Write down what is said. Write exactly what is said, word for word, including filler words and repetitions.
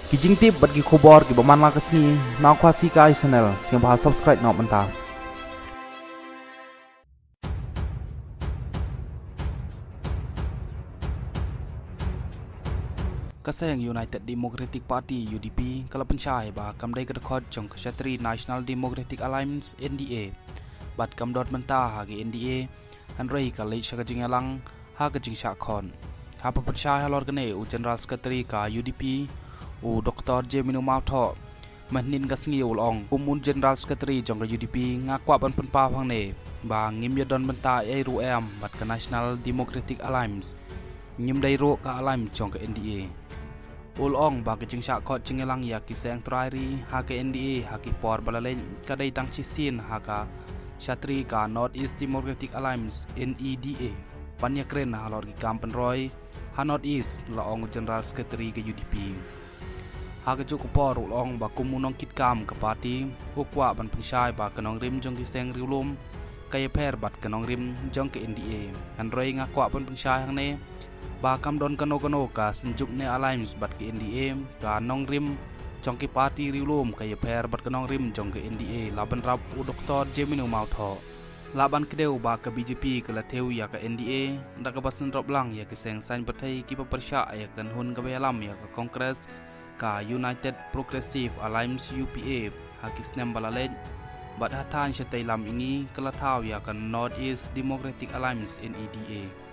Ki jingtip bad ki khubor kiba man la ka sngi na Khasi Kai Channel, sngewbha subscribe noh mynta. Ka seng United Democratic Party, U D P, ka la pynshai ba kam dei ka dkhot jong ka Shatri National Democratic Alliance, N D A, bad kam don bynta ha ka N D A, hynrei ka leit sha ka jingïalang ha ka jingshah khot. Haba pynshai halor kane, u General Secretary ka U D P, u Doktor Jemino Mawthoh, mynhynnin ka sngi u la ong, kum u General Secretary jong ka U D P, nga kwah ban pynpaw hangne ba ngim ïa don bynta ei ruh em bad ka National Democratic Alliance, ngim dei ruh ka alliance jong ka N D A. U la ong ba ka jingshah khot jingïalang ïa ki seng trai ri ha ka N D A ha ki por ba la leit ka dei tang shisien ha ka shatri ka North East Democratic Alliance, N E D A, ban ïakren halor ki kam pynroi ha North East, la ong u General Secretary ka U D P. Ha kajuh ka por u la ong ba kum u nongkitkam ka party, u kwah ban pynshai ba ka nongrim jong ki seng riewlum ka ïapher bad ka nongrim jong ka N D A. Hynrei nga kwah ban pynshai hangne ba kam don kano kano ka synjuk ne alliance bad ka N D A, ka nongrim jong ki party riewlum ka ïapher bad ka nongrim jong ka N D A, la bynrap u Doktor Jemino Mawthoh. Lah ban kdew ba ka B J P ka la thew ïa ka N D A da kaba synrop lang ïa ki seng saiñ pyrthei kiba pyrshah ïa ka kynhun kaba ïalam ïa ka Congress, ka United Progressive Alliance, U P A, ha ki snem ba la leit, bad ha thaiñ shatei lam ïa ngi ka la thaw ïa ka North East Democratic Alliance, N E D A.